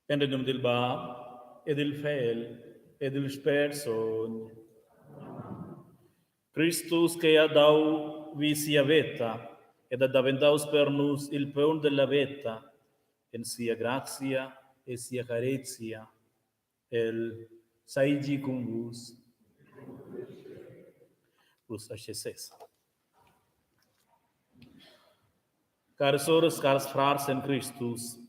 En il num dil Bab e dil Fegl e dil Spert Sogn. Cristus che ha dau vi sia veta ed ha daventaus per nus il paun della veta en sia grazia e sia carezia. El seigi cun vus. Vus accessess. Caras soras, cars frars en Cristus,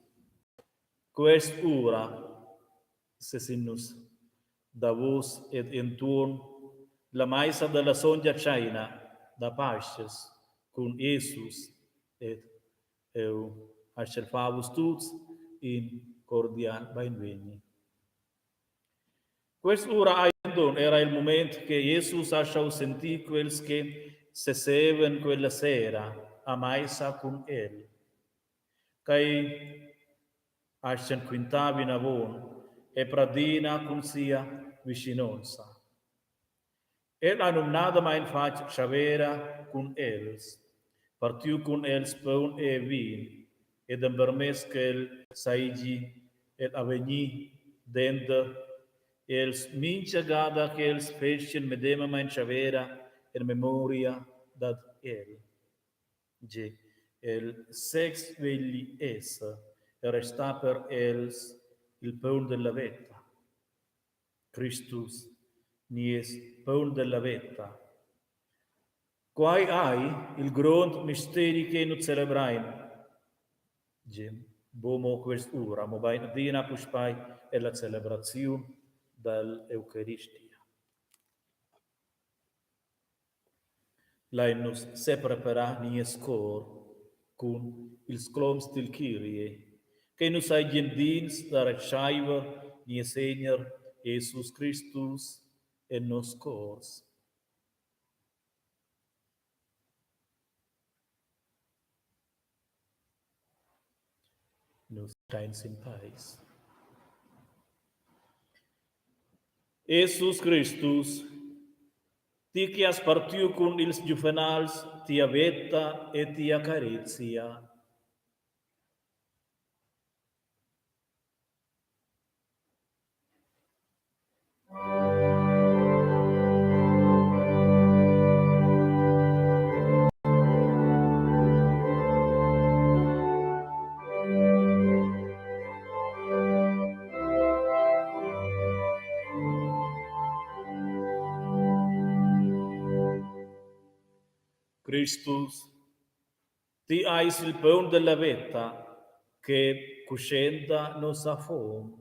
quest ura sesin nus davos ed entuorn la maisa dalla sontga Tscheina da Pasches cun Jesus ed eu aschel fa vus tuts in cordial beinvegni. Quest'ura ei denton era il mument che Jesus ha schau sentir quels che sesevan quella sera a meisa cun el. Quei astgan quintar vinavon e pradina cun sia vischinonza. El ha numnadamain fatg tschavera cun els, partiu cun els paun e vin ed empermess ch'el seigi egl avegnir denter els mintga gada ch'els fetschien medemamein tschavera en memoria dad el. Gie, el sez vegli esser e restar per els il paun della veta. Cristus, nies paun della veta. Quai ei il grond misteri che nus celebrein. Gie, buc mo quest'ura, mobein adina puspei ella celebraziun dall'Eucaristia. Lein nus sepreparar nies cor cun ils cloms dil Kyrie, che nus seigien digns da retscheiver Niessegner Jesus Cristus en nos cors. Nus stein sin peis. Jesus Cristus, ti che has partiu cun ils giuvenals tia veta e tia carezia. Cristus, ti eis il paun della veta che cuschenta nossa fom.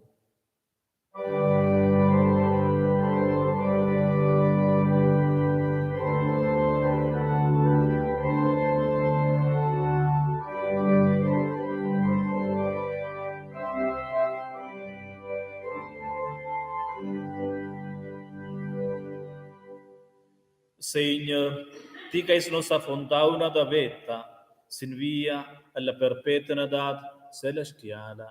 Segner, ti ch'eis nossa fontauna da veta, sin via alla perpetnadad celestiala.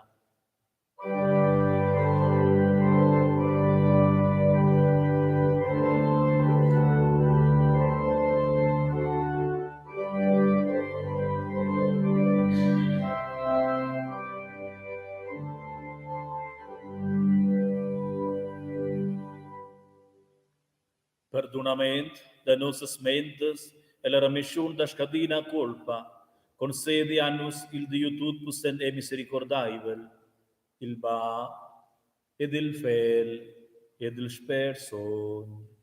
perdunament da nossas mentas e la remischun da scadina cuolpa concedi a nus il Diu tutpussent e misericordaivel, il Bab ed il Fegl ed il Spert Sogn.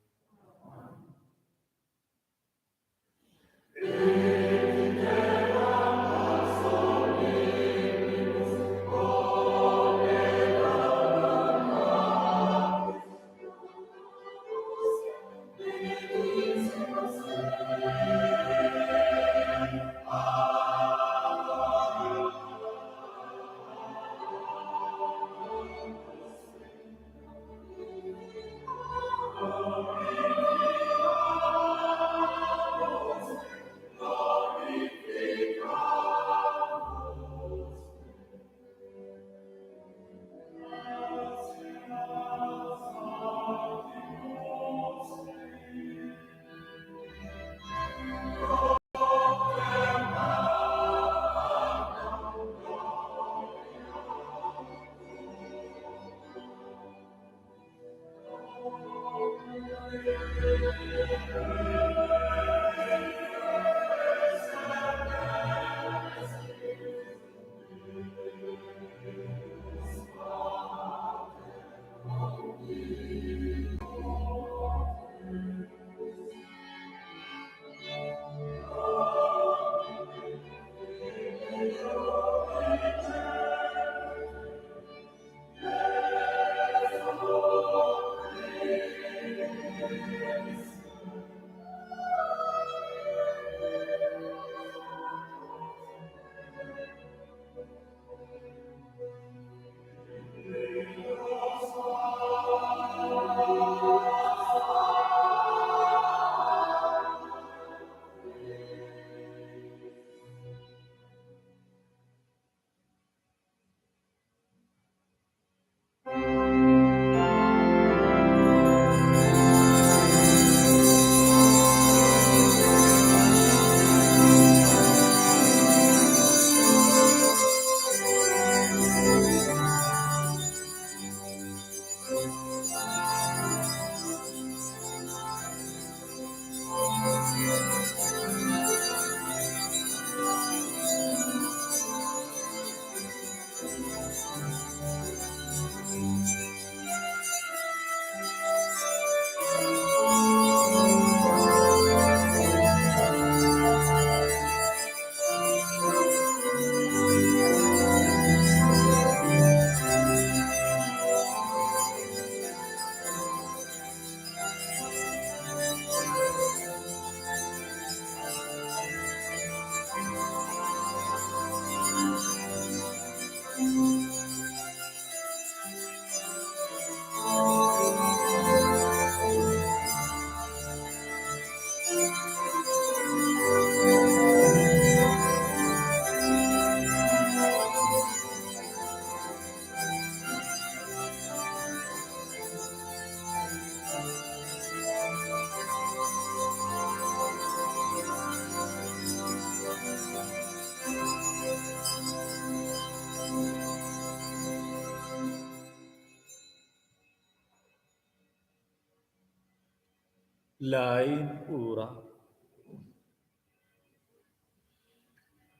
Lein ura.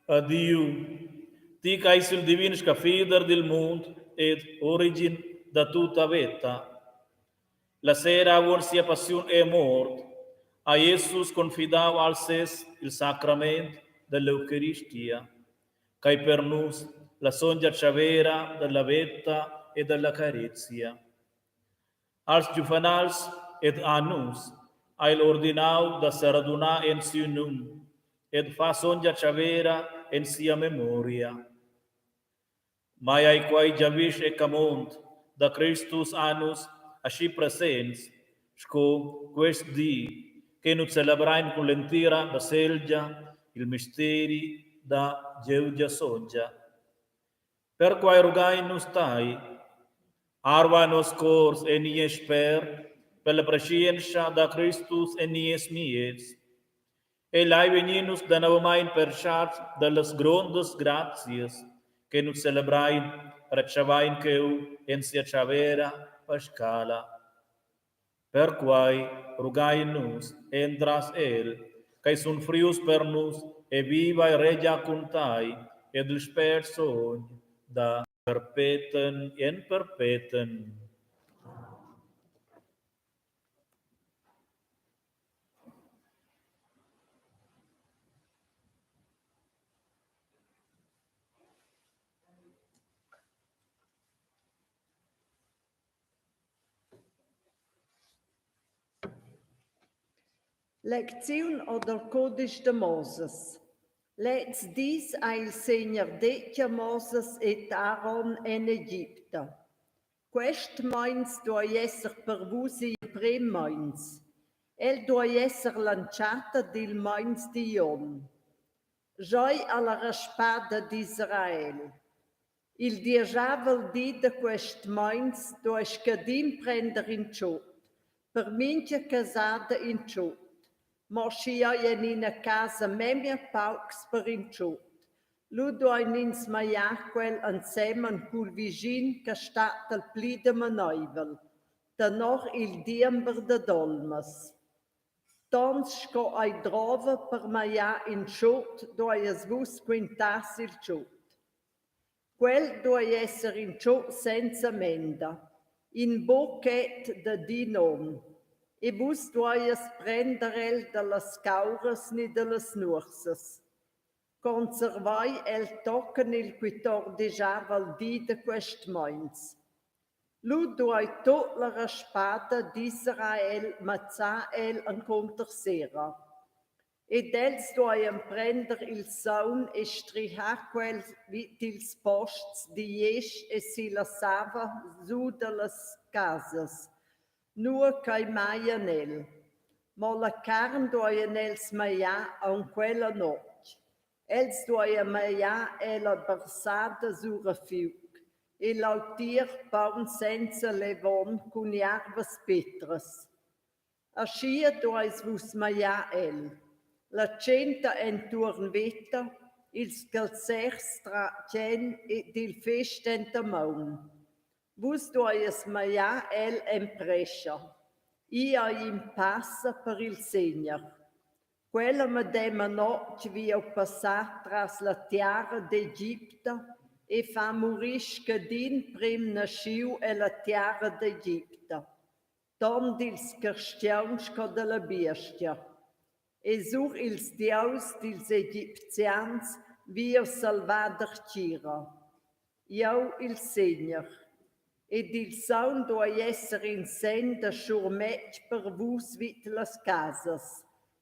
Adiu, ti ch'eis il divin scaffider dil mund ed origin da tutta veta. La sera avon sia passiun e mort ha Jesus confidau als ses il sacrament dall'Eucaristia, ch'ei per nus la sontga tschavera dalla veta e dalla carezia. Als giuvenals ed a nus ha el ordinau da seradunar en siu num ed far sontga tschavera en sia memoria. Mai ei quei giavisch e camond da Cristus a nus aschi presents sco quest di che nus celebrein cun l'entira baselgia il misteri da Gievgia Sontga. Perquei rugain nus tai, arva nos cors e nies spert per la preschientscha da Cristus en nies miez. E lai vegnir nus danovamein perscharts dallas grondas grazias che nus celebrein, retschavain cheu en sia tschavera pascala. Perquai rugain nus entras el, ch'ei sunfrius per nus e viva e regia cun tai ed il Spert Sogn da perpeten en perpeten. Lecziun or dal cudisch da Moses. Lezs dis ha il Segner detg a Moses ed Aaron en Egipta. Quest meins duai esser per vus igl emprem meins. El duai esser l'entschatta dil meins digl onn. Giai alla raspada d'Israel. Il dieschavel di da quest meins duei scadin prender in tschut, per mintga casada in tschut. Mo sch'i ei en ina casa memia paucs per in tschut, lu duein ins magliar quel ensemen cul vischin che stat al pli damaneivel, tenor il diember dad olmas. Tons sco ei drova per magliar in tschut dueies vus quintar sil tschut. Quel duei esser in tscho senza menda, in buchet dad in onn. E vus dueies prender el dallas cauras ni dallas nuorsas. Conservei el tochen il quitordischavel di da quest meins. Lu duei tut la raspada d'Israel mazzar el encunter sera. Ed els dueien prender il saun e strihar quel vid ils posts digl esch e silla sava su dallas casas, nua ch'ei maglian el. Mo la carn dueien els magliar aunc quella notg. Els dueien magliar ella barsada sura fiug e leutier paun senza levon cun jarvas petras. Aschia dueis vus magliar el. La tschenta entuorn veta, ils calzers tratien ed il fest enta maun. Vus dueies magliar el en prescha. Igl ei in passa per il Segner. Quella medema notg vi jeu passar tras la tiara d'Egipta e far murir scadin premnaschiu ella tiara d'Egipta. Ton dils carstgauns sco dalla biestga. E sur ils dieus dils Egipzians vi jeu salvar dertgira. Jeu, il Segner. Ed il saun duei esser in segn da schurmetg per vus vid las casas,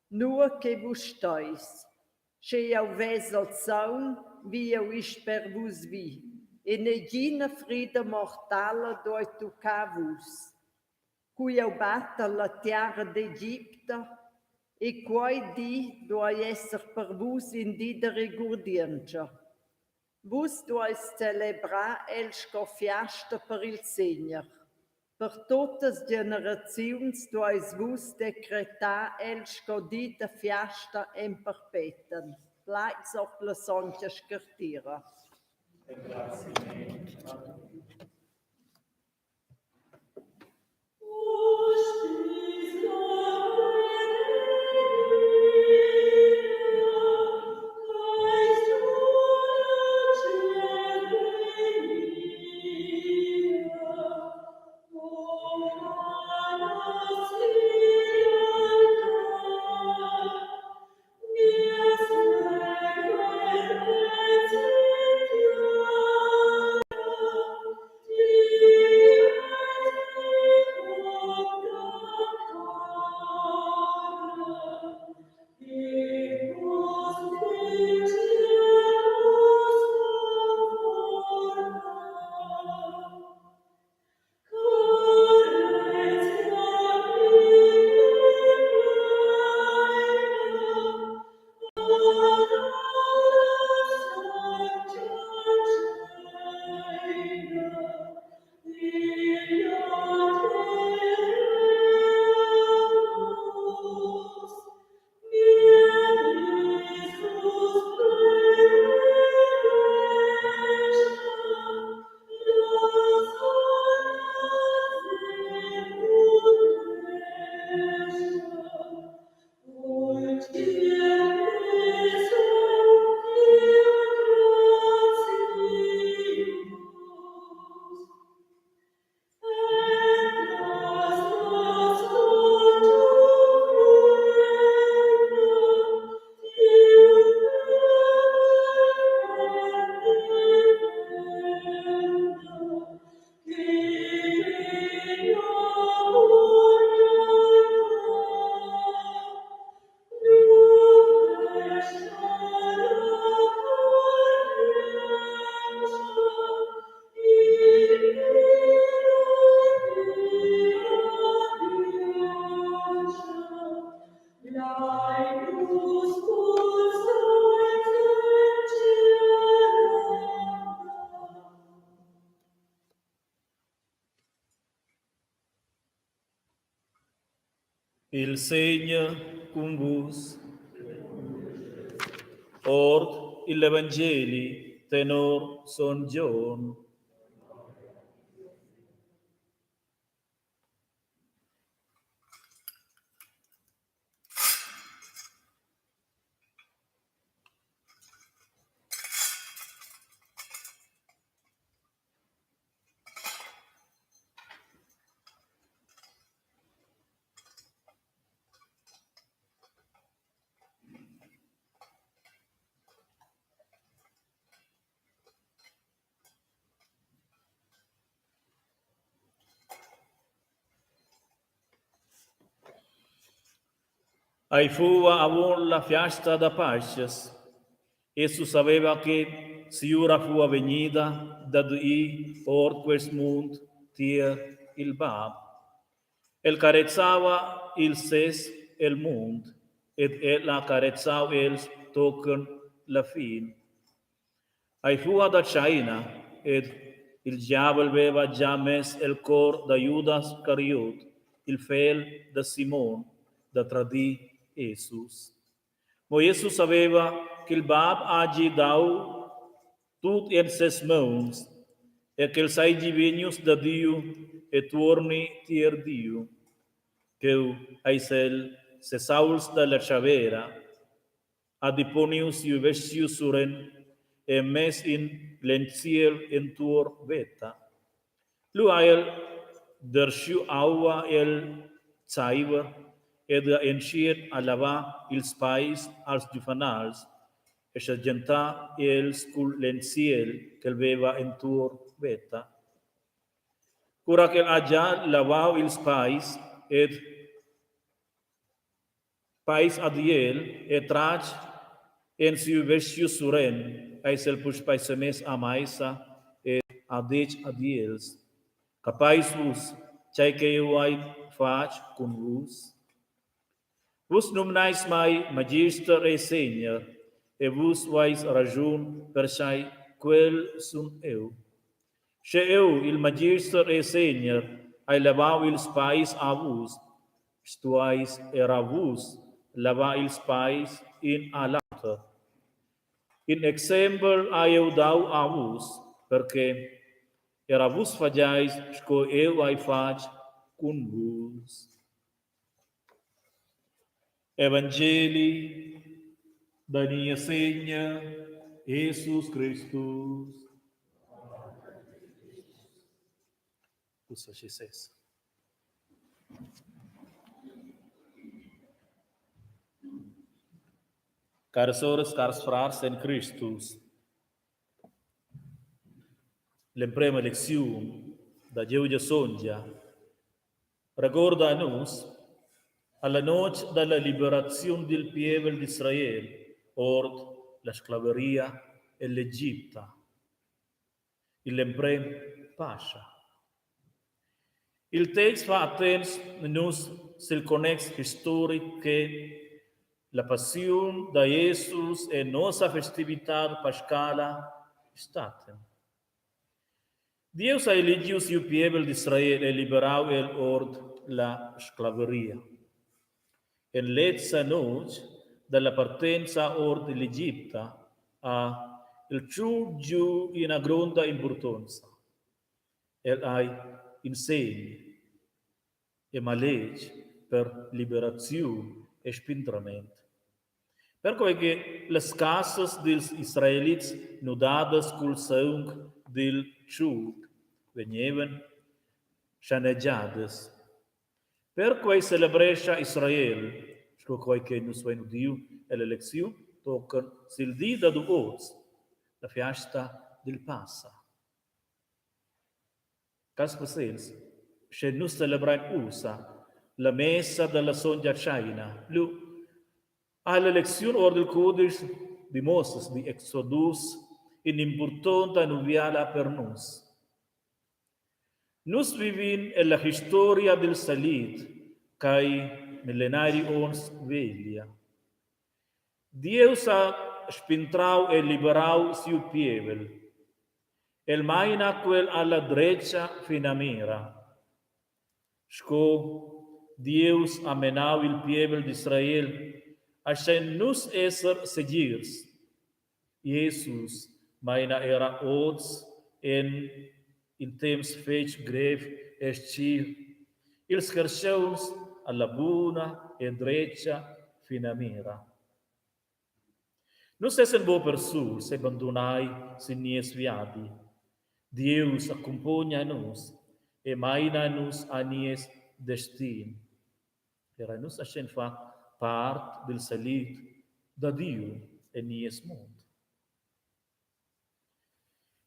nua che vus steis. Sche jeu vesel saun, vi jeu ir sper vus vi, e negina frida mortala duei tuccar vus. Cu jeu battel la tiara d'Egipta, e quei di duei esser per vus in di da regurdientscha. Vus dueis celebrar el sco fiasta per il Segner. Per tuttas generaziuns dueis vus decretar el sco di da fiasta en perpeten. Plaids ord la sontga Scartira. Il Segner cun vus. Ord igl evangeli tenor son Gion. Ei fuva avon la fiasta da Paschas. Jesus saveva che si'ura fuva vegnida dad ir ord quest mund tier il Bab. El carezava ils ses el mund ed el ha carezau els tochen la fin. Ei fuva da tscheina ed il giavel veva gia mess el cor da Judas Scariot, il fegl da Simon, da tradir Jesus. Mo Jesus saveva ch'il bab hagi dau tut en ses mauns e ch'el seigi vegnius da Diu e tuorni tier Diu. Cheu eis el sesaults dalla tschavera, ha deponiu siu vestgiu suren e mess in lenziel entuorn veta. Lu ha el derschiu aua el tscheiver ed ha entschiet a lavar ils peis als giuvenals e schenghentar els cul lenziel ch'el veva entuorn veta. Cura ch'el ha gia lavau ils peis ed Peis ad el e tratg en siu vestgiu suren eis el puspei semess a meisa ed ha detg ad els, Capeis vus tgei che jeu hai fatg cun vus? Vus numneis mei magister e segner e vus veis raschun, pertgei quel sun jeu. Sche jeu, il magister e segner, hai lavau ils peis a vus, stueis era vus lavar ils peis in a l'auter. In exempel hai jeu dau a vus, per che era vus fageis sco jeu hai fatg cun vus. Evangeli da Niessegner Jesus Cristus. Ussa schi ses. Caras soras, cars frars en Cristus, l'emprema lecziun da Gievgia Songia regorda a nus alla notg dalla liberaziun dil pievel d'Israel ord la sclaveria ell'Egipta. Igl emprem pascha. Il text fa attents nus sil connex historic che la passiun da Jesus e nossa festivitad pascala statten. Dieus ha eligiu siu pievel d'Israel e liberau el ord la sclaveria. En lezza notg dalla partenza ord l'Egipta ha il tschut giu ina gronda impurtonza. El ei in segn e maletg per liberaziun e spindrament. Perquei che las casas dils Israelits nudadas cul saung dil tschut vegnevan schanegiadas. Perquei celebrescha Israel, sco quei che nus vein udiu ell'elecziun, tochen sil di dad oz, la fiasta dil Passa. Cars presents, sche nus celebrein ussa la messa dalla sontga Tscheina, lu ha l'elecziun ord il cudisch di Moses, di Exodus, in'impurtonta nuviala per nus. Nus vivin ella historia dil salit ch'ei millenari onns veglia. Dieus ha spintrau e liberau siu pievel. El meina quel alla dretga finamira. Sco Dieus ha menau il pievel d'Israel, aschein nus esser segirs. Jesus meina era oz en in temps fetg grev e stgir ils carstgauns alla buna e dretga finamira. Nus essan buc persuls e bandunai sin nies viadi. Dieus accumpogna nus e meina nus a nies destin. Era nus astgein far part dil salit da Diu en nies mund.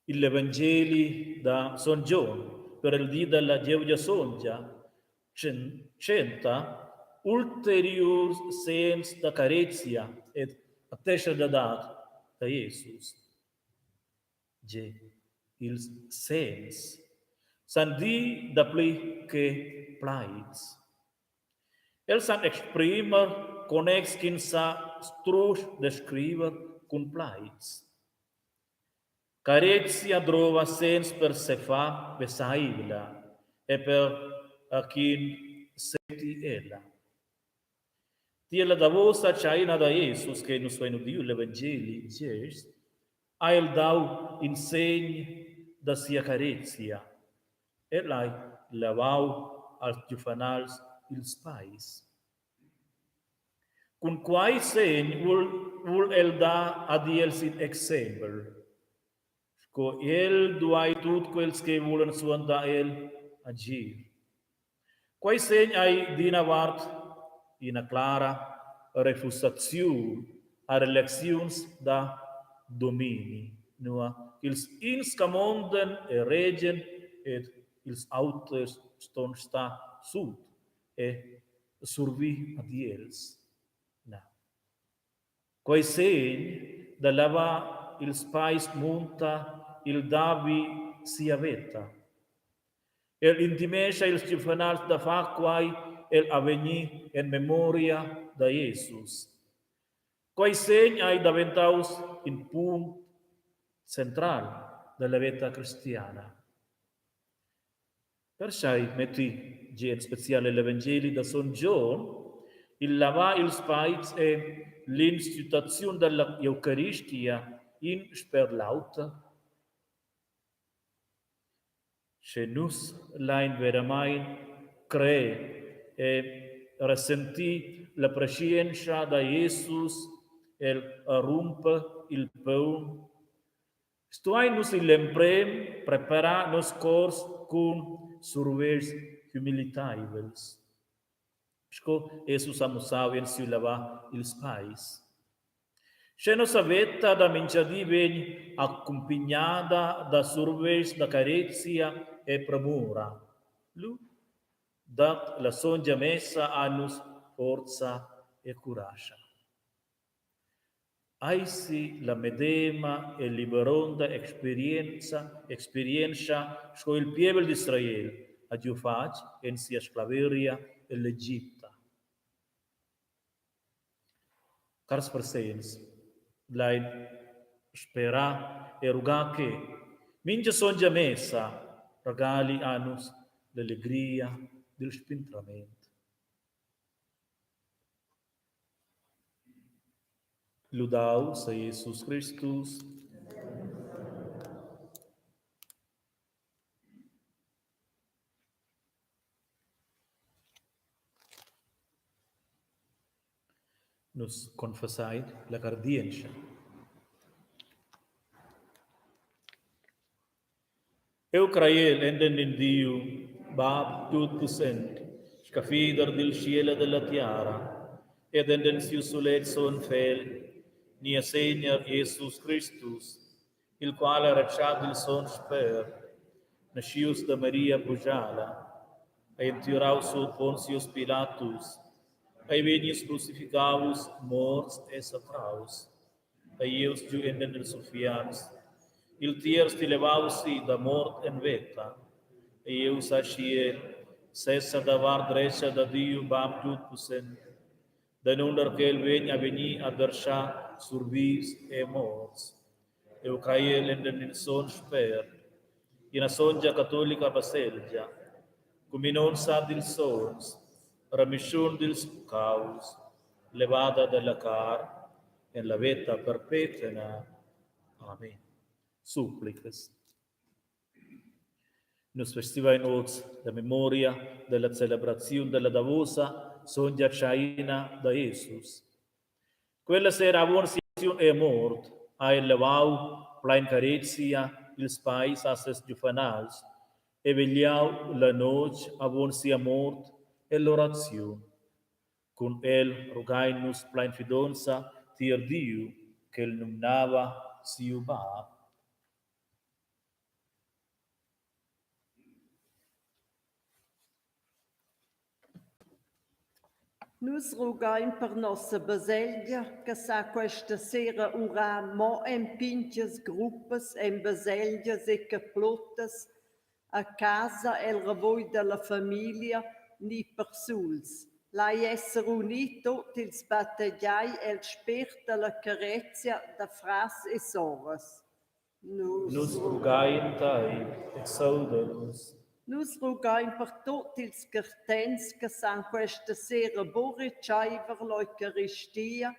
Igl evangeli da Son Gion per il di dalla Gievgia Sontga tschenta ulteriurs segns da carezia ed atteschadadad da Jesus. Ge, ils segns san dir dapli che plaids. Els san exprimer connexs ch'ins sa strusch descriver cun plaids. Carezia drova sens per sefar vesaivla e per ch'in senti ella. Tier la davosa tscheina da Jesus che nus vein udiu l'evangeli gest, ha el dau in segn da sia carezia. El ha lavau als giufanals ils peis. Cun quei segn vul, vul el dar ad els in exempel. Sco el duai tut quels che vulan suandar el agir. Quei segn ei d'ina vart ina clara refusaziun a relaziuns da domini, nua ch'ils ins camondan e regen ed ils auters ston star sut e survir ad els. Na. Quei segn da lavar ils peis munta il davi sia veta. El intimescha ils giuvenals da far quai egl avegnir en memoria da Jesus. Quei segn ei daventaus in punct central dalla veta cristiana. Perchei metti gie en special egl evangeli da sogn Gion il lavar ils peis e l'instituziun dalla eucaristia in sper l'auter? Sche nus lein veramein crer e resentir la preschientscha da Jesus el rumper il paun, stuein nus igl emprem preparar nos cors cun survetschs humiliteivels, sco Jesus ha mussau en siu lavar ils peis. Sche nossa veta da mintgadi vegn accumpignada da survetschs da carezia e premura, lu dat la sontga messa a nus forza e curascha. Eisi la medema e liberonda experienza, experientscha sco il pievel d'Israel ha giu fatg en sia sclaveria ell'Egipta. Cars presents, lein sperar e rugar che mintga sontga messa regali a nus l'allegria dil spintrament. Ludau sei Jesus Cristus. Nus confessein la cardientscha. Eu craiel enten in Diu, Bab tutpussent, scaffider dil tschiel e della tiara, ed enten siu sulet son Fegl, nies Segner Jesus Cristus, il qual ha retschart il Sogn Spert, naschius da Maria Bujala, ei entiraus sut Pontius Pilatus, ei vegnius crucificaus, morts e satraus. Ei ius giu enten ils uffiarns, il tierz ti levaus si da mort en veta. Ei ius aschi sesa da vart dretga da Diu Bab tutpussent, danunder ch'el vegn a vegnir a derschar sur vivs e morts. Eu craiel enten il Sogn Spert, ina sontga catolica baselgia, cuminonza dils sogns, remischun dils puccaus, levada dalla car en la veta perpetna. Amen. Supplicas. Nus festivain oz la memoria della celebraziun della davosa sontga Tschaina da Jesus. Quella sera avon sia e mort ha el levau plein carezia ils pais a ses giuvenals e vegliau la notg avon sia mort ell'oraziun. Cun el rugain nus plein fidonza tier Diu ch'el numnava siu bab. Nus rugain per nossa baselgia che sa questa sera urar mo en pintgas gruppas en baselgias e capluttas, a casa el ravugl dalla famiglia ni persuls. Lai esser uni tut ils battegiai el spért dalla carezia da frars e soras. Nus rugain tai, exauda nus. Nus rugain per tut ils cartents che san questa sera buc retscheiver l'eucaristia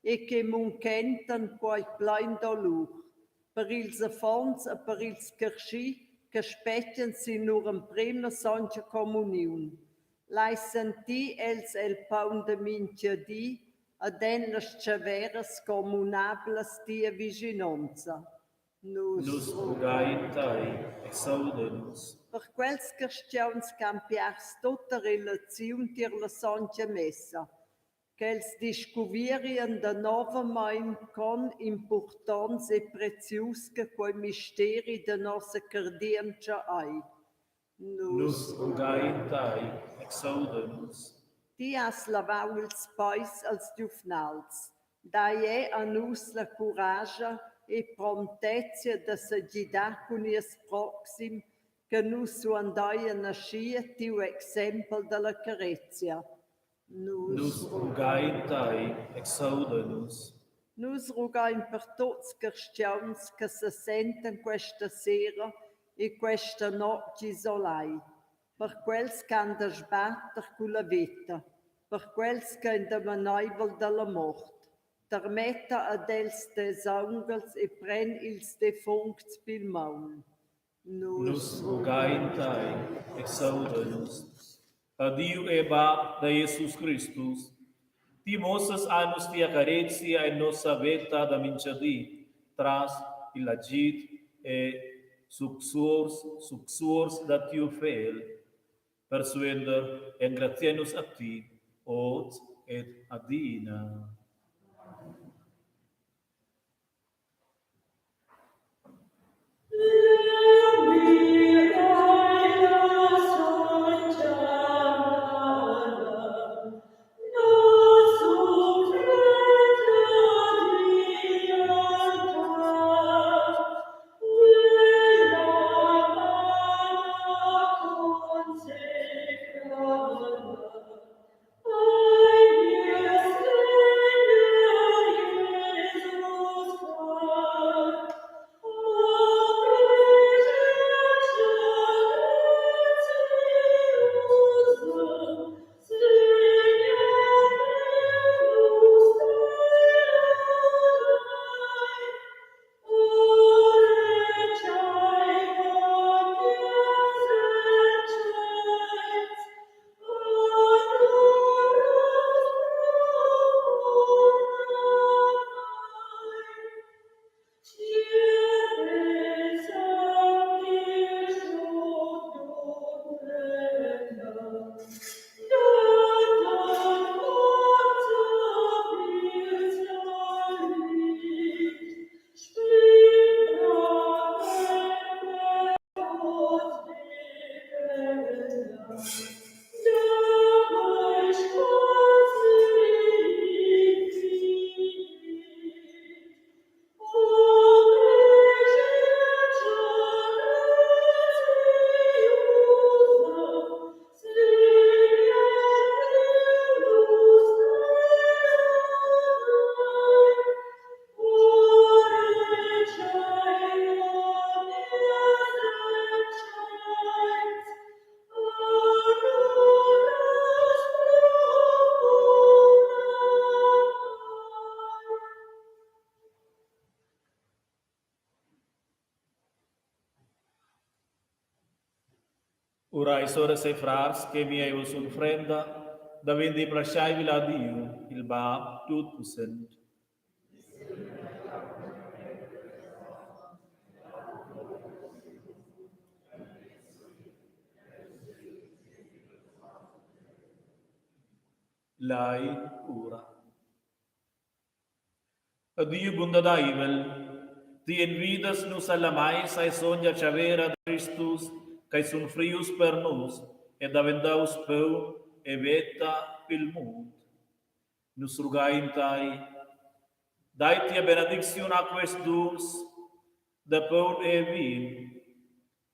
e che munchentan quei plein dolur, per ils affons e per ils carschi che spetgan sin lur emprema sontga communiun. Lai sentir els el paun da mintga di ed en las tschaveras communablas tia vischinonza. Nus, Nus rugain tai, exauda nus. Per quels carstgauns che han piars tutta relaziun tier la sontga messa, ch'els discuvierien danovamein con impurtonts e prezius che quei misteri da nossa cardientscha ei. Nus rugain tai, exauda nus. Ti has lavau ils peis als giuvnals. Dai è a nus la curascha e prontezia da segidar cun nies proxim, che nus suandeien aschia tiu exempel dalla carezia. Nus rugain tai, exauda nus. Nus rugain per tuts carstgauns che sesentan questa sera e questa notg isolai, per quels che han da sbatter culla veta, per quels che ein damaneivel dalla mort. Tarmetta ad els tes aunghels e pren ils defuncts pil maun. Nus rugain tai, exauda nus. A Diu e Bab da Jesus Cristus, ti muossas a nus tia carezia en nossa veta da mintgadi tras il agid e succuors, succuors da tiu Fegl. Persuenter engraziein nus a ti, oz ed adina. Urai, soras e frars, che mia vos unfrenda daventi plaschaivel a Diu, il Bab tutpussent. Lai ura. A Diu bundadaivel, ti envidas nus alla meisa e sogna tschavera da Cristus ch'ei sunfrius per nus e daventaus paun e veta pil mund. Nus rugain tei, dai tia benedicziun a quests duns da paun e vin.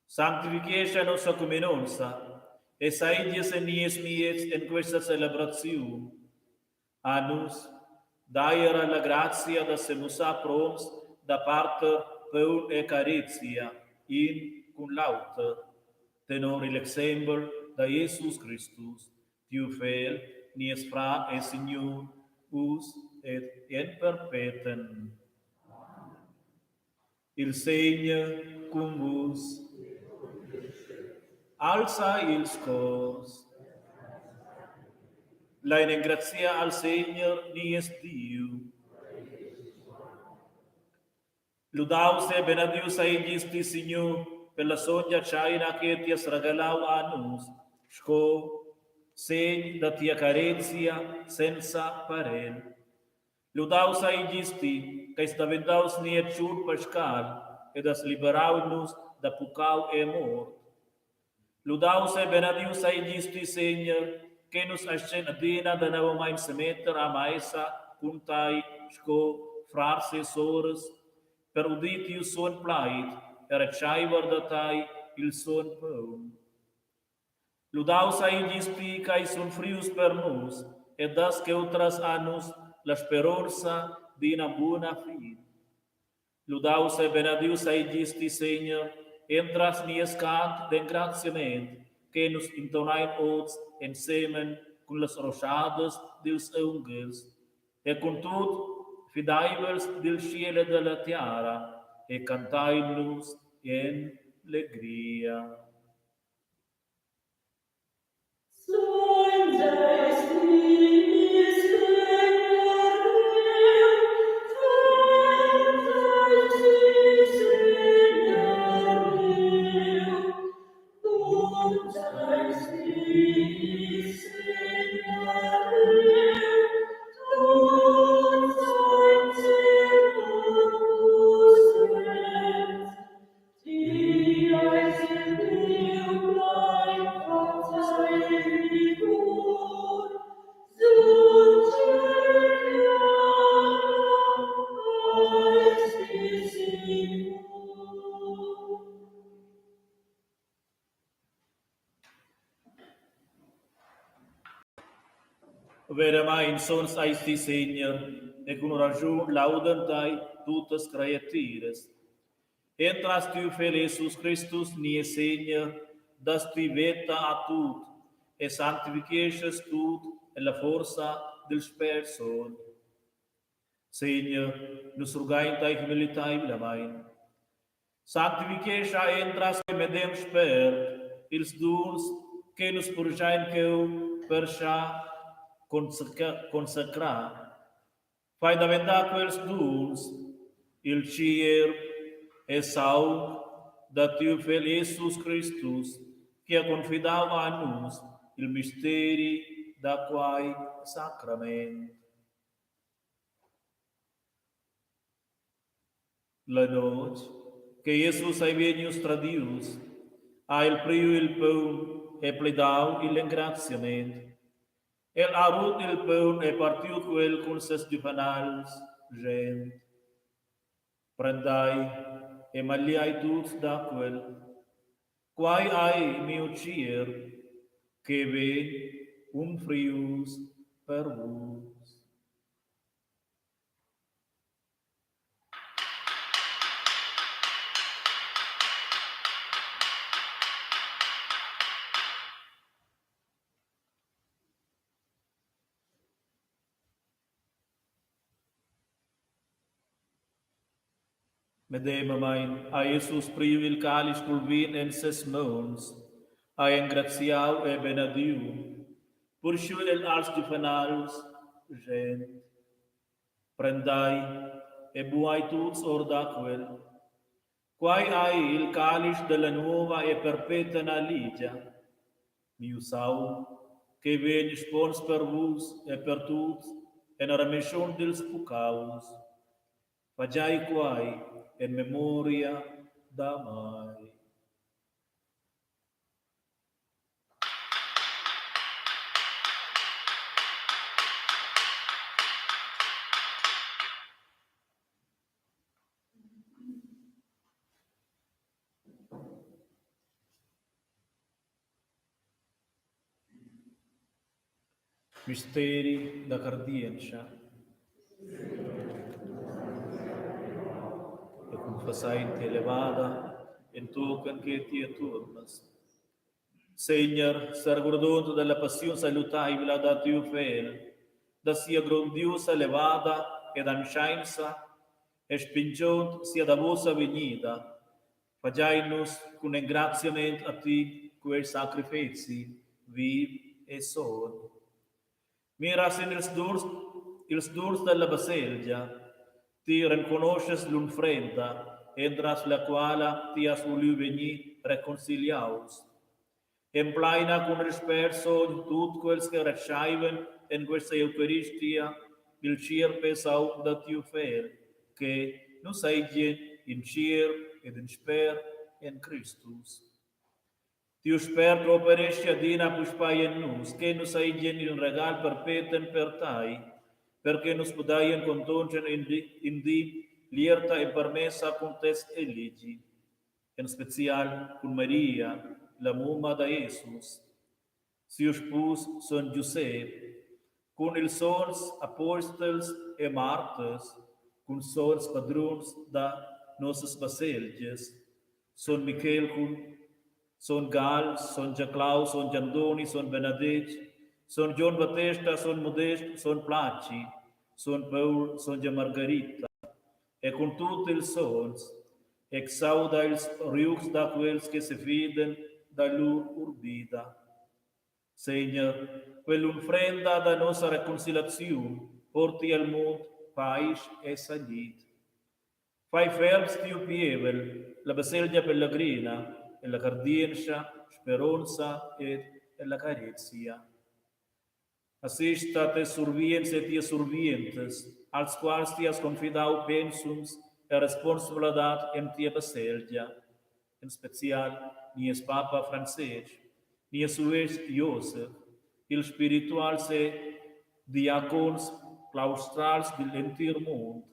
Sanctifichescha nossa cuminonza e seigies en nies miez en questa celebraziun. A nus dai era la grazia da semussar promts da parter paun e carezia in cun l'auter, tenor igl exempel da Jesus Cristus, tiu Fegl, nies frar e Signur, uss ed en perpeten. Il Segner cun vus. Alza ils cors. Lein engraziar al Segner nies Diu. Ludaus e benedius seigis ti, Signur, per la sontga tscheina che ti has regalau a nus, sco segn da tia carezia senza parel. Ludaus seigis ti, ch'eis daventaus nies tschur pascal ed has liberau nus da puccau e mort. Ludaus e benedius seigis ti, Segner, che nus astgein adina danovamein semetter a meisa cun tei sco frars e soras per udir tiu sogn plaid e retscheiver da tei il sogn paun. Ludaus seigis ti ch'eis unfrius per nus e das cheutras a nus la speronza d'ina buna fin. Ludaus e benedius seigis ti, Segner, entras nies cant d'engraziament che nus intonein oz ensemen cun las roschadas dils aunghels e cun tut fideivels dil tschiel e dalla tiara e cantein nus en legria. Veramein sogns eis ti, Segner, e cun raschun laudan tei tuttas creatiras. Entras tiu Fegl Jesus Cristus, nies Segner, das ti veta a tut e sanctificheschas tut ella forza dil Spert Sogn. Segner, nus rugain tei humiliteivlamein. Sanctifichescha entras quei medem Spert ils duns che nus purschein cheu per schar consecrar. Fai daventar quels duns il tgierp e saung da tiu Fegl Jesus Cristus che ha confidau a nus il misteri da quei sacrament. La notg che Jesus ei vegnius tradius, ha el priu il paun e plidau igl engraziament. El ha rut il paun e partiu quel cun ses giuvenals, schend: Prendai e magliai tuts da quel. Quai ei miu tgierp che vegn unfrius per vus. Medemamein ha Jesus priu il calisch cul vin en ses mauns. Ha engraziau e benediu, purschiu el als giuvenals, schend: Prendai e buai tuts or da quel. Quai ei il calisch dalla nova e perpetna ligia. Miu saung, che vegn spons per vus e per tuts en remischun dils puccaus. Fagiai quai en memoria da mei. Misteri da cardientscha. E confessai tia levada entochen che ti tuornas. Segner, seregurdond dalla passiun salutaivla da tiu Fegl, da sia grondiusa levada ed anschainsa e spingiond sia davosa vegnida, Fagiai nus cun engraziament a ti quei sacrifeci viv e sogn. Mira sin ils durs, ils durs dalla baselgia, ti renconoschas l'unfrenda, entras la quala ti has vuliu vegnir reconciliaus. Emplaina cun il Spert Sogn tut quels che retscheivan en questa eucaristia il tgierp e saung da tiu Fegl, che nus seigien in tgierp ed in spert en Cristus. Tiu Spert opereschi adina puspei en nus, che nus seigien il regal perpeten per tai, per che nus pudeien contonscher in di, in di l'ierta empermessa cun tes eligi. en special cun Maria, la mumma da Jesus, siu spus sogn Giusep, cun ils sogns apostels e marters, cun sogns padruns da nossas baselgias, sogn Michel cun sogn Gall, sogn Giaclau, sogn Antoni, sogn Benedetg, sogn Gion Battesta, sogn Modest, sogn Placi, sogn Paul, sogna Margarita e cun tut ils sogns exauda ils riugs da quels che sefiden da lur urbida. Segner, quell'unfrenda da nossa reconciliaziun porti al mund paisch e salit. Fai ferms tiu pievel, la baselgia pellegrina, e la cardientscha, speronza ed ella carezia. Assista tes survients e tias survientas, als quals ti has confidau pensums e responsabladad en tia baselgia, en special nies papa Francestg, nies uestg Josef, ils spirituals e diacons claustrals digl entir mund,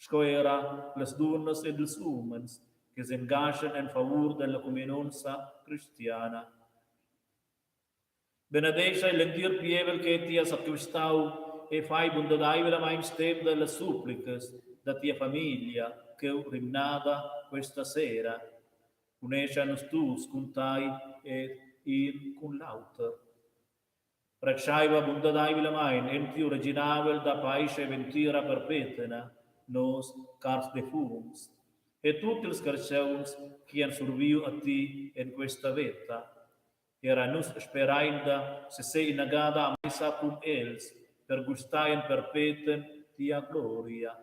sco era las dunnas ed ils umens che s'engaschan en favur dalla cuminonza cristiana. Benedescha igl entir pievel che ti has acquistau e fai bundadaivlamaing stem dallas supplicas da tia famiglia cheu rimnada questa sera. Unescha nus tuts cun tai ed in cun l'auter. Retschaiva bundadaivlamaing en tiu reginavel da paisch e ventira perpetna nos cars defuncts e tut ils carstgauns che han surviu a ti en questa veta. Era nus sperain da seser inagada a meisa cun els per gustar en perpeten tia gloria.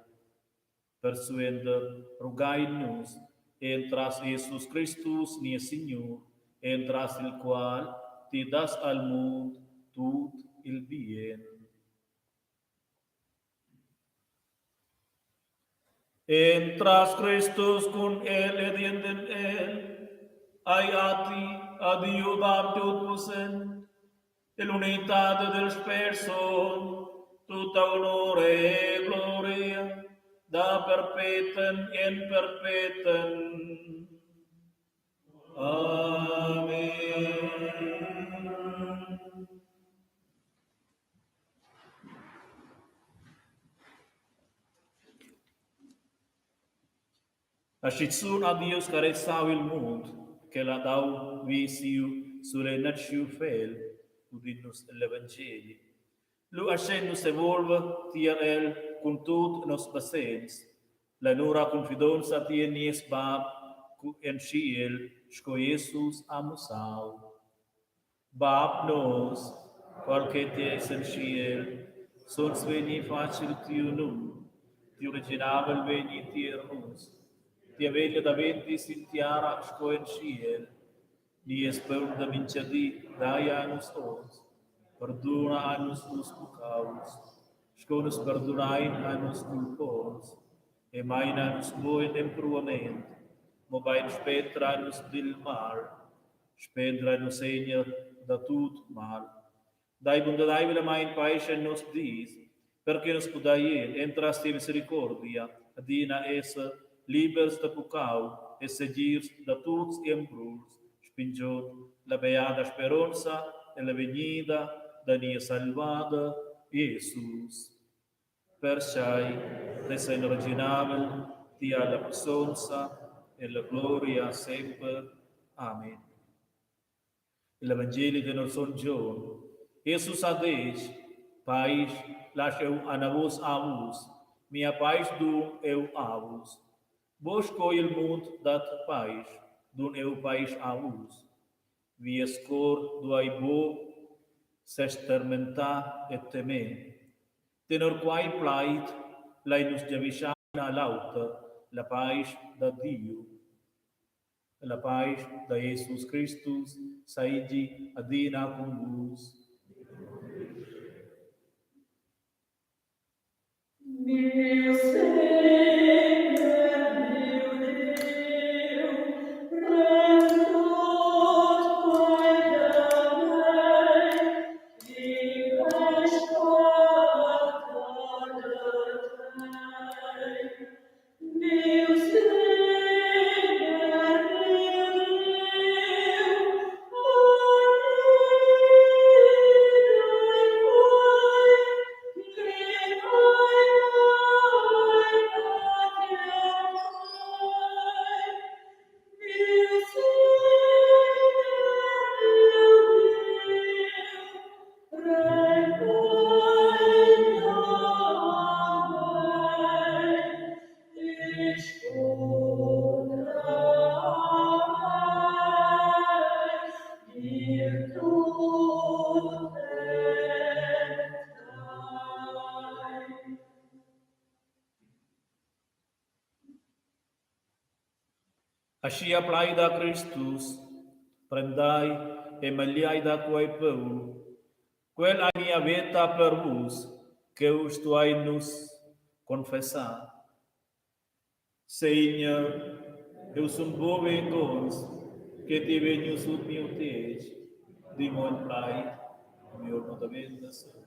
Persuenter rugain nus entras Jesus Cristus nies Signur, entras il qual ti das al mund tut il bien. Entras Cristus cun el ed enten el, ei a ti, a Diu Bab tutpussent, ell'unitad del Spert Sogn, tutta honor e gloria da perpeten en perpeten. Amen. Aschizun ha Dieus carezau il mund ch'el ha dau vi siu sulet naschiu fegl, udin nus egl evangeli. Lu aschia nus sevolver tier el cun tut nos basegns, la nura confidonza tier nies Bab en tschiel, sco Jesus ha mussau. Bab nos, qual che ti eis en tschiel, sogns vegni fatg il tiu num, tiu reginavel vegni tier nus. Tia veglia daventi sin tiara sco en tschiel. Nies paun da mintgadi dai a nus oz. Perduna a nus nos puccaus, sco nus perdunain a nos culponts. E maina nus buc en empruament, mobein spetra nus dil mal. Spendra nus Segner da tut mal. Dai bundadaivlamain paisch en nos dis, per che nus pudaien entras tia misericordia adina esser libers da puccau e segirs da tuts embruls, spingiond la beada speronza e la vegnida da nies Salvader Jesus. Perchei tes ein reginavel ti ha la pussonza e la gloria semper. Amen. L'evangeli tenor son Gion. Jesus ha detg, Paisch lasch eu anavos a vus, mia paisch dun eu a vus. Buc sco il mund dat paisch, dun eu paisch a vus. Vies cor duai buc sestermentar e temer. Tenor quai plaid lein nus giavischar in a l'auter la paisch da Diu. La paisch da Jesus Cristus seigi adina cun vus. Miu Segner, miu Diu, pren tut quei da mei, ti eis porta da tei. Miu Segner, miu Diu, alida quei che ei maina tier tei. Miu Segner, miu Diu, pren quei da mei. Aschia plaida Cristus, Prendai e magliai da quei paun. Quel ei mia veta per vus, cheu stuein nus confessar. Segner, jeu sun buc vengonz che ti vegnius sut miu tetg, di mo in plaid, miu olma daventa sauna.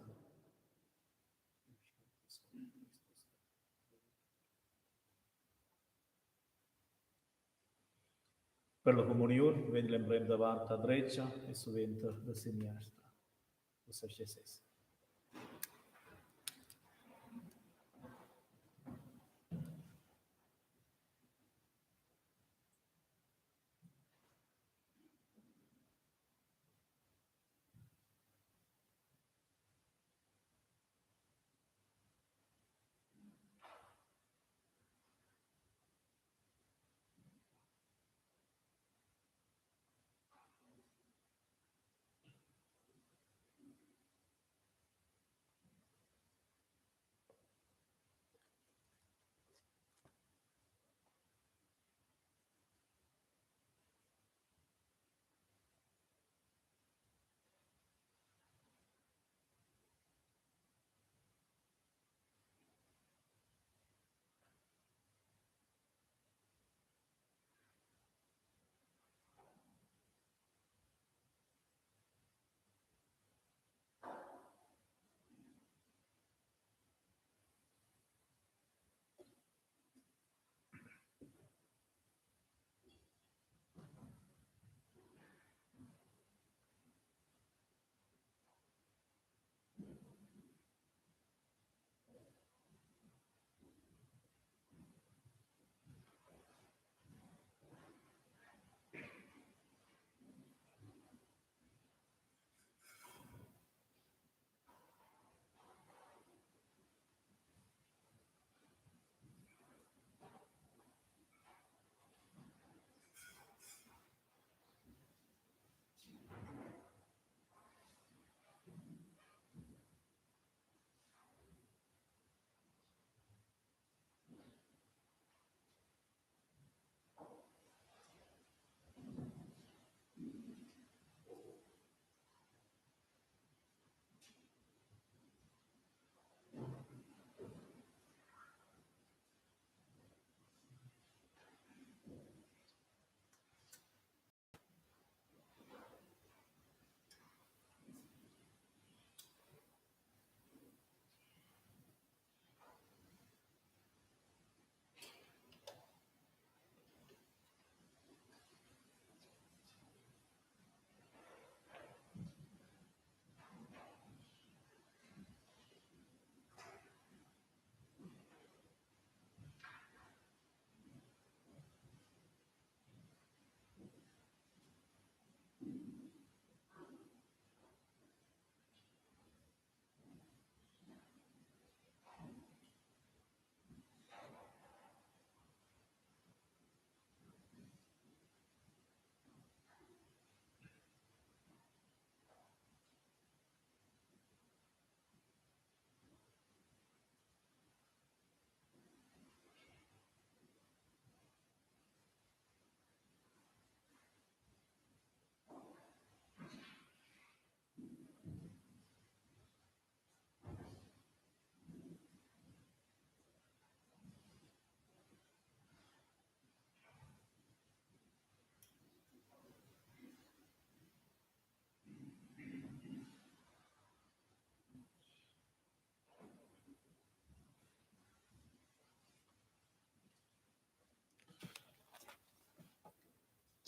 Per la communiun vegn l'emprem davart a dretga e suenter da seniastra. Ussa sesess.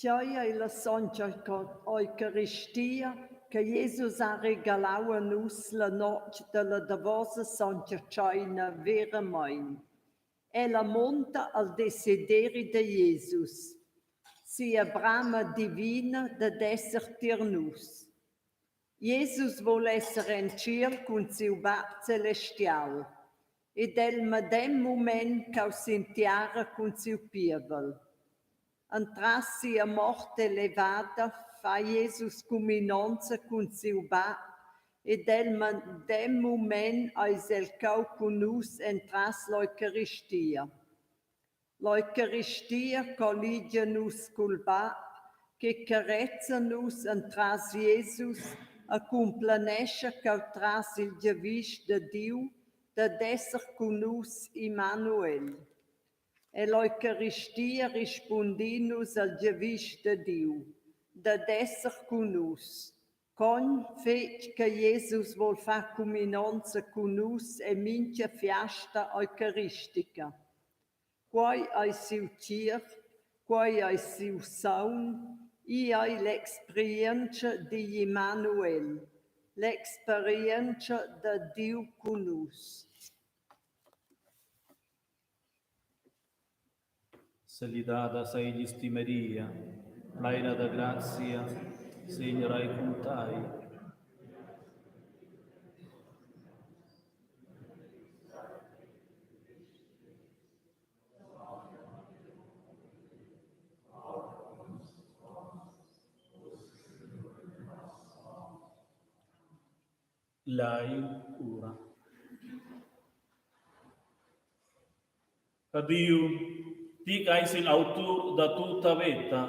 Quei ei la sontga Eucaristia che Jesus ha regalau a nus la notg dalla davosa sontga tscheina veramein. Ella munta al desideri da Jesus, sia brama divina dad esser tier nus. Jesus vul esser en tschiel cun siu Bab celestial ed el medem mument cheu sin tiara cun siu pievel. Entras sia mort e levada fa Jesus cuminonza cun siu Bab ed el medem mument eis el cheu cun nus entras l'Eucaristia. L'Eucaristia colligia nus cul Bab che carezza nus entras Jesus e cumplanescha cheutras il giavisch da Diu dad esser cun nus Immanuel. Ell'Eucaristia rispundin nus al giavisch da Diu dad esser cun nus. Con fetg che Jesus vul far cuminonza cun nus en mintga fiasta eucaristica. Quei ei siu tgierp, quei ei siu saung, igl ei l'experientscha digl Immanuel, l'experientscha da Diu cun nus. Salidada seigies ti Maria, pleina da grazia, Segner ei cun tei. Lai ura. A Diu, ti ch'eis igl autur da tutta veta,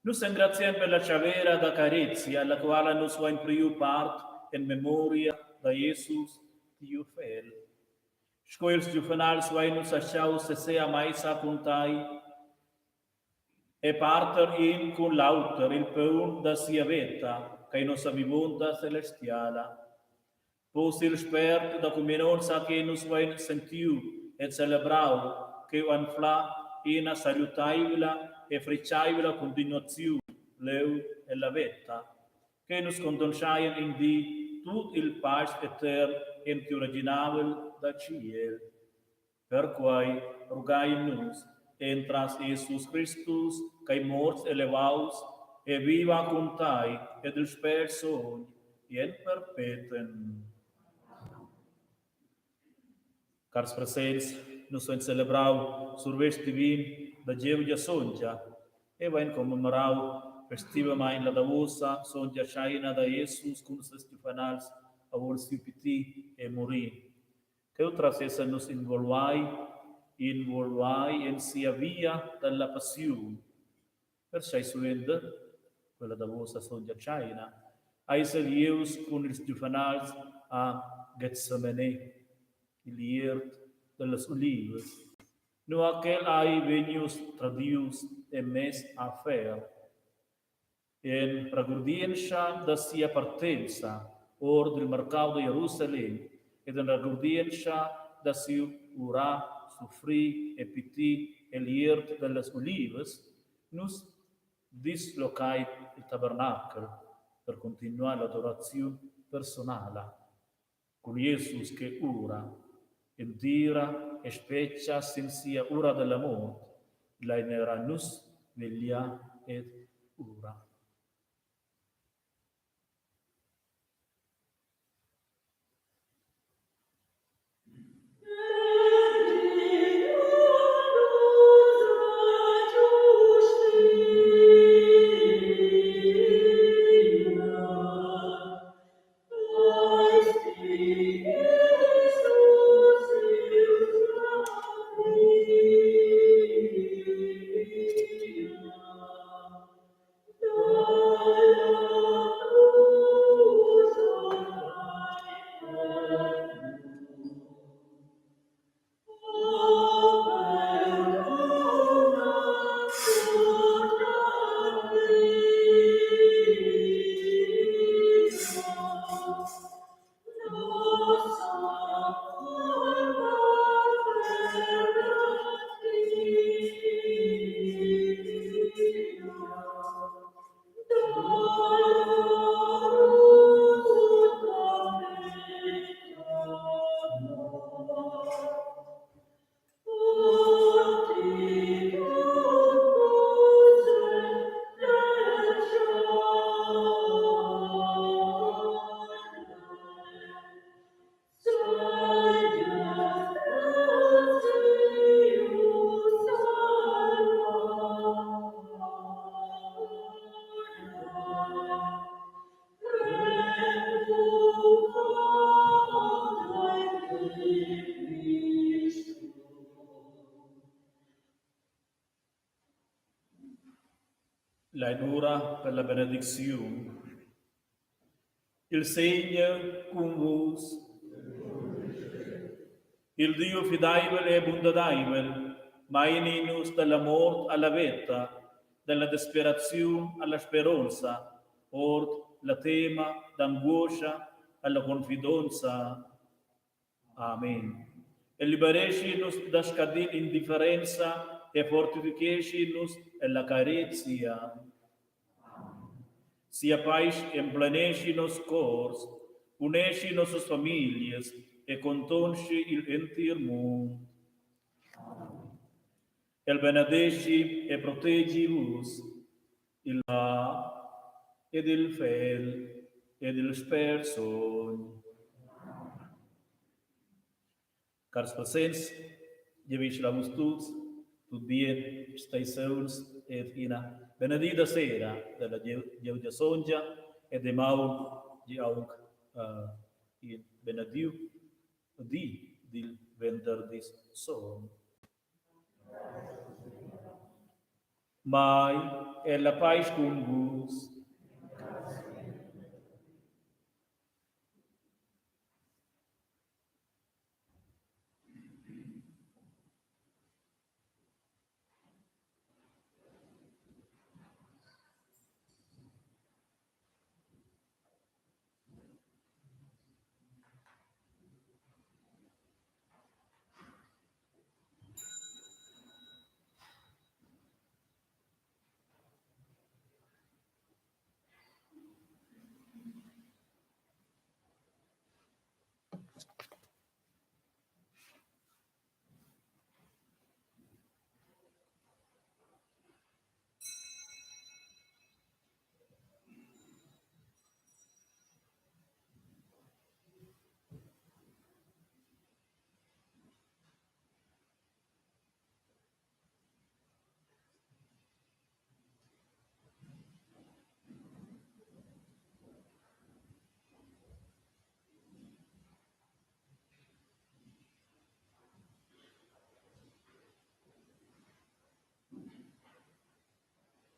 nus engraziein per la tschavera da carezia, alla quala nus vein priu part en memoria da Jesus, tiu Fegl. Sco ils giuvenals vein nus aschau seser a meisa cun tei e parter in cun l'auter il paun da sia veta, ch'ei nossa vivonda celestiala. Pos il spert da cuminonza che nus vein sentiu e celebrau cheu anflar ina saluteivla e fritgaivla cuntinuaziun leu ella veta, che nus contonscheien in di tut il pasch etern en tiu reginavel da tschiel. Perquei rugain nus entras Jesus Cristus ch'ei morts e levaus e viva cun tei ed il Spert Sogn en perpeten. Cars presents, nus vein celebrau survetsch divin da Gievgia Sontga e vein commemorau festivamein la davosa sontga tscheina da Jesus cun ses giuvenals avon siu pitir e murir. Cheutras essan nus involvai, involvai en sia via dalla passiun. Pertgei suenter quella davosa sontga tscheina eis el ius cun ils giuvenals a Getsemane, igl iert dallas ulivas, nua ch'el ei vegnius tradius e mess a fer. En regurdientscha da sia partenza ord il marcau da Jerusalem ed en regurdientscha da siu urar, suffrir e pitir egl iert dallas ulivas, nus dislocain il tabernachel per continuar l'adoraziun personala cun Jesus che ura, entira e spetga sin sia ura dalla mort, lein era nus vegliar ed urar. Lein ura per la benedicziun. Il Segner cun vus. Il Diu fidaivel e bundadaivel meini nus dalla mort alla veta, dalla desperaziun alla speronza, ord la tema d'anguoscha alla confidonza. Amen. El libereschi nus da scadin indifferenza e fortificheschi nus ella carezia. Sia paisch empleneschi nos cors, uneschi nossas famiglias e contonschi igl entir mund. El benedeschi e protegi vus, il Bab ed il Fegl ed il Spert Sogn. Cars presents, giavischel a vus tuts tut bien, stei sauns ed ina benedida sera dalla Gievgia Sontga e damaun gi aunc in benediu di dil venderdis sogn. Mai è la paisch cun vus.